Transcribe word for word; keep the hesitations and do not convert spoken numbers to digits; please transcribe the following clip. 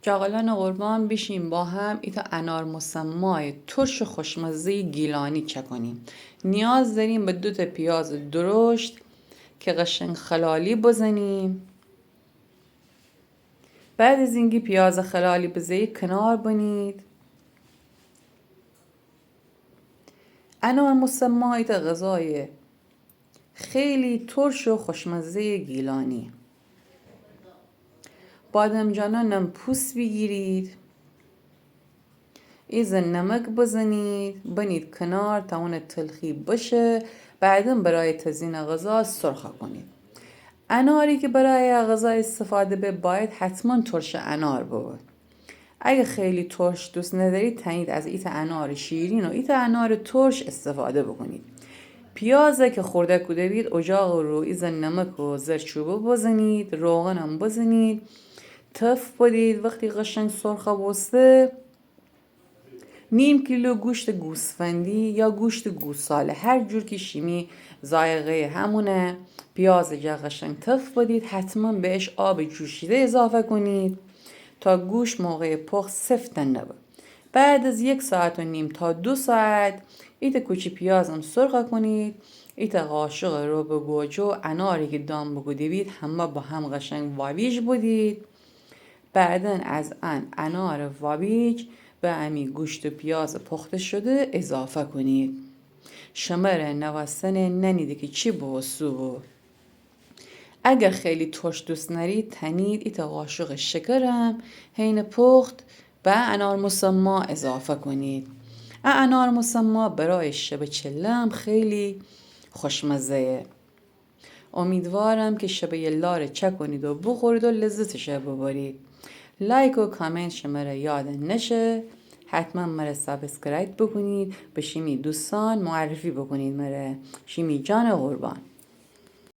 جغلان قربان، بیشیم با هم ایتا انار مسمای ترش و خوشمزهٔ گیلانی چکنیم. نیاز داریم به دو تا پیاز درشت که قشنگ خلالی بزنیم. بعد از اینکه پیاز خلالی بزه‌یید کنار بنید. انار مسما ایتا غذای خیلی ترش و خوشمزهٔ گیلانی. بادمجانانم پوست بیگیرید، ایزه نمک بزنید، بنید کنار تا اون تلخی بشه، بعداً برای تزیین غذا سرخه کنید. اناری که برای غذا استفاده به باید حتماً ترش انار ببه. اگه خیلی ترش دوست ندارید، تنید از ایتا انار شیرین و ایتا انار ترش استفاده بکنید. پیازه که خورده کوده بید، اجاق رو ایزه نمک و زرچوبه بزنید، روغنم بزنید، تف بدید. وقتی قشنگ سرخه بوسته، نیم کیلو گوشت گوسفندی یا گوشت گوساله، هر جور که شیمی ذائقه همونه، پیاز جا قشنگ تف بدید. حتماً بهش آب جوشیده اضافه کنید تا گوشت موقع پخت سفت نبه. بعد از یک ساعت و نیم تا دو ساعت، ایتا کوچی پیازم سرخه کنید. ایتا قاشق رب گوجه و اناری که دام بوکوده بید، همه با هم قشنگ وابیج بدید. بعداً از ان انار وابیج به امی گوشت و پیاز پخته شده اضافه کنید. شمره نوستن ننیده که چی بوسو بو. اگر خیلی ترش دوست نرید، تنید ایتا قاشق شکرم حین پخت به انار مسما اضافه کنید. ا انار مسما برای شب چله هم خیلی خوشمزه‌یه. امیدوارم که شب یلداره چکنید و بخورید و لذتشه ببرید. لایک و کامنت شمره یاد نشه. حتماً مره سابسکرایب بکنید، به شیمی دوستان معرفی بکنید مره. شیمی جان قربان.